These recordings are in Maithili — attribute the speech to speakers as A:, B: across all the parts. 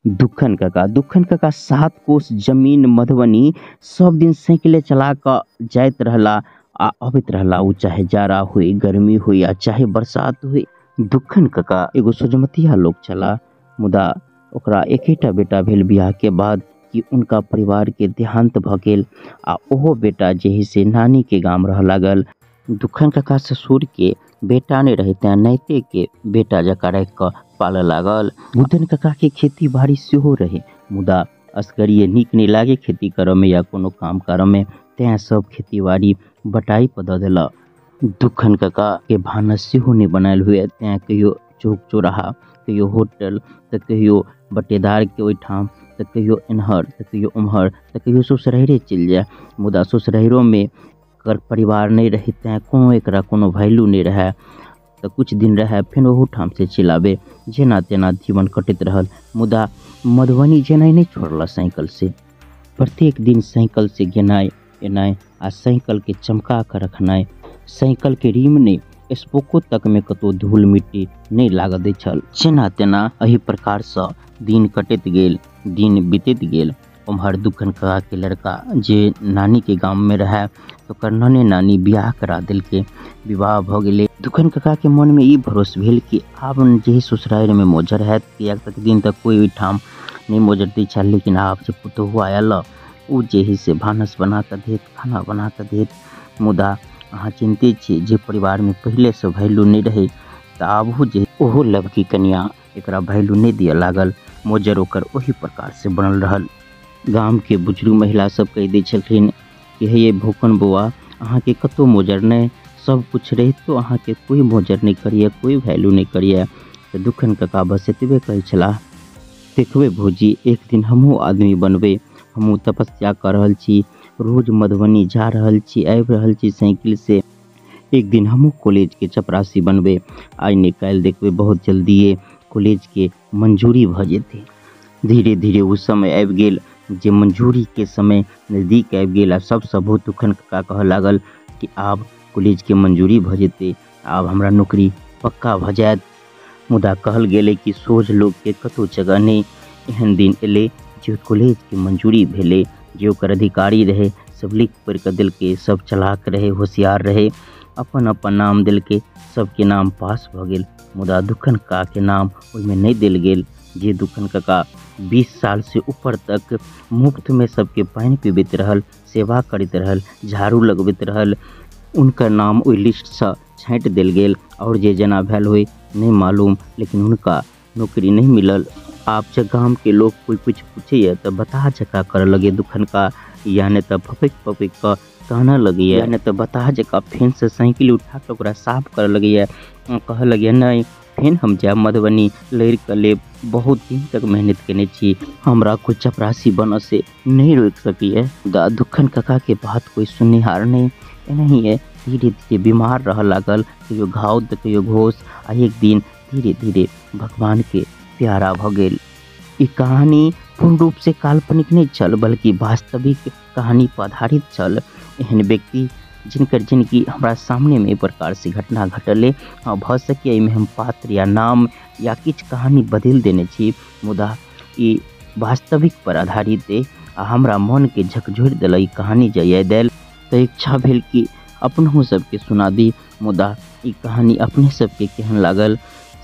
A: दुखन काका 7 कोस जमीन मधुबनी सब दिन साइकिले चला के जाइत रहला आ अबैत रहला। उ चाहे जाड़ा होई, गर्मी होई या चाहे बरसात होई। दुखन काका एगो सोझमतिया लोग छला, मुदा ओकरा एकेटा बेटा भेल बियाह के बाद कि उनका परिवार के देहांत भ गेल आ ओहो बेटा जे से नानी के गाम रह लागल। दुखन काका ससुर के बेटा नहीं रहे तें नैते के बेटा जका राखि क पालऽ लागल। बुधन काका के खेती बाड़ी सेहो रहे, मुदा असगरिये नीक नहीं लागे खेती करऽ में या कोनो काम करऽ में, तें सब खेती बाड़ी बटाई पर दऽ देलक। दुखन काका के भानस सेहो नहीं बनायल हुए, तें कहियो चौक चौराहा, कहियो होटल, तऽ कहियो बटेदार के ओहिठाम, तऽ कहियो एन्हर, तऽ कहियो ओम्हर, तऽ कहियो ससुराइरे चलि जाय। मुदा ससुराइरो में कर परिवार नहीं रहे तें कोनो एकरा कोनो वैल्यू नहीं रहे, तऽ कुछ दिन रहे फेर ओहू ठाम से चलि आबे। जेना तेना जीवन कटैत रहल, मुदा मधुबनी जेनाइ नहीं छोड़ल साइकिल से। प्रत्येक दिन साइकिल से गेनाइ एनाइ आ साइकिल के चमका के रखनाइ। साइकिल के रिम नहीं स्पोको तक में कतौ धूल मिट्टी नहीं लागऽ दै छल। जेना तेना एहि प्रकार से दिन कटैत गेल, दिन बीतैत गेल। उम्हर दुखन काका के लड़का जे नानी के गाम में रहे, ओकर नाने नानी बियाह करा देलकै, विवाह भ गेलै। दुखन काका के मन में ई भरोस भेल कि आब जे ससुरारि में मोजर हैत, किएक तक दिन तक कोई ओहिठाम नहीं मोजर दै छल, लेकिन आब जे पुतोहु आयल उ जे है से भानस बना कऽ देत, खाना बना कऽ देत। मुदा अहाँ चिन्तित छी जे परिवार में पहिले से वैल्यू नहीं रहे, तऽ आबहु जे ओहो लड़की कनिया एकरा वैल्यू नहीं दिअ लागल। मोजर ओकर ओही प्रकार से बनल रहल। गाम के बुजुर्ग महिला सब कहि दै छलखिन कि हे ये भूखन बौआ, अहाँके कतौ मोजर नहीं, सब कुछ रहितो अहाँके कोई मोजर नहीं करिए, कोई वैल्यू नहीं करिए। तऽ दुखन काका बस एतबे कहै छलाह, देखबै भौजी एक दिन हमहूँ आदमी बनबै, हमहूँ तपस्या कऽ रहल छी, रोज मधुबनी जा रहल छी, आबि रहल छी साइकिल से, एक दिन हमहूँ कॉलेज के चपरासी बनबै, आइ नहि काल्हि देखबै बहुत जल्दिए कॉलेज के मंजूरी भऽ जेतै। धीरे धीरे ओ समय आबि गेल जे मंजूरी के समय नजदीक आबि गेल आ सबसँ बहुत दुखन काका कहऽ लागल कि आब कॉलेज के मंजूरी भऽ जेतै, आब हमरा नौकरी पक्का भऽ जायत। मुदा कहल गेलै कि सोझ लोक के कतौ जगह नहि। एहन दिन एलै जे कॉलेज के मंजूरी भेलै, जे ओकर अधिकारी रहे सब लिख पढ़ि कऽ देलकै, सब चलाक रहे, होशियार रहे, अपन अपन नाम देलकै, सबके नाम पास भऽ गेल। मुदा दुखन काका के नाम ओहिमे नहि देल गेल। जे दुखन काका 20 साल से ऊपर तक मुफ्त में सबके पानि पीबैत रहल, सेवा करैत रहल, झाड़ू लगबैत रहल, उनकर नाम ओहि लिस्टसँ छाँटि देल गेल। और जे जेना भेल होय नहीं मालूम, लेकिन हुनका नौकरी नहीं मिलल। आब जे गाम के लोग कोई कुछ पूछैया तऽ बताह जकाँ करऽ लगैया दुखन का, या नहि तऽ फपकि फपकि कऽ कानऽ लगैया, या नहि तऽ बताह जकाँ फेन से साइकिल उठा कऽ ओकरा साफ करऽ लगैया, कहऽ लगैया नहि फेन हम जायब मधुबनी, लड़ि कऽ लेब, बहुत दिन तक मेहनत केने छी, हमरा कोई चपरासी बनऽ से नहीं रोकि सकैया। मुदा दुखन काका के बात कोई सुननिहार नहीं। एनाहिए धीरे धीरे बीमार रहऽ लागल, कहियो घाव तऽ कहियो घोस, आ एक दिन धीरे धीरे भगवान के प्यारा भऽ गेल। ई कहानी पूर्ण रूप से काल्पनिक नहीं छल, बल्कि वास्तविक कहानी पर आधारित छल। एहन व्यक्ति जिनकर जिनगी हमरा सामने में एहि प्रकार से घटना घटल, हाँ भऽ सकैए एहिमे हम पात्र या नाम या किछु कहानी बदलि देने छी, मुदा ई वास्तविक पर आधारित अइ आ हमरा मनके झकझोरि देलक ई कहानी जे याद आयल तऽ इच्छा भेल कि अपनहु सबके सुना दी। मुदा ई कहानी अपने सबके केहन लागल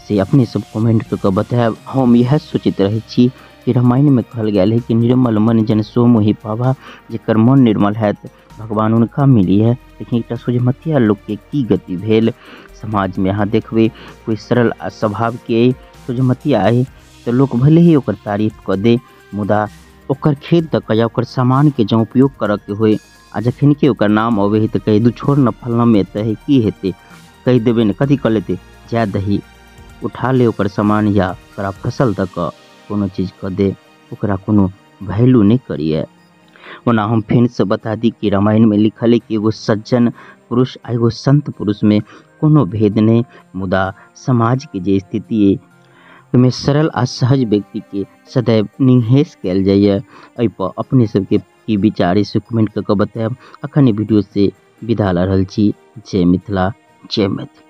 A: से अपने सब कमेंट कऽ कऽ बतायब। हम इएह सोचैत रहै छी कि रामायण में कहल गेल है कि निर्मल मन जन सो मोहि पावा, जेकर मन निर्मल हैत भगवान हुनका मिली है। लेकिन एकटा सोझमतिया लोकके की गति भेल समाज में, अहाँ देखबै कोई सरल आ स्वभाव के सोझमतिया अइ तऽ लोक भले ही ओकर तारीफ कऽ दे, मुदा ओकर खेत दऽ कऽ या ओकर सामानके जँ उपयोग करऽके होय आ जखन कि ओकर नाम अबै है तऽ कहै दू छोड़ न फलनामे एतऽ है की हेतै, कहि देबै ने कथी कऽ लेतै, जाय दही, उठा ले ओकर सामान या ओकरा फसल दऽ कऽ कोनो चीज कऽ दे, ओकरा कोनो वैल्यू नहि करैए। ओना हम फेरसँ बता दी कि रामायणमे लिखल है कि एगो सज्जन पुरुष आ एगो संत पुरुषमे कोनो भेद नहि, मुदा समाजके जे स्थिति अइ ओहिमे सरल आ सहज व्यक्तिके सदैव निहेस कयल जाइए। एहिपर अपने सबके की विचार अइ से कमेंट कऽ कऽ बतायब। अखन ई वीडियो से विदा लऽ रहल छी। जय मिथिला, जय मैथिली।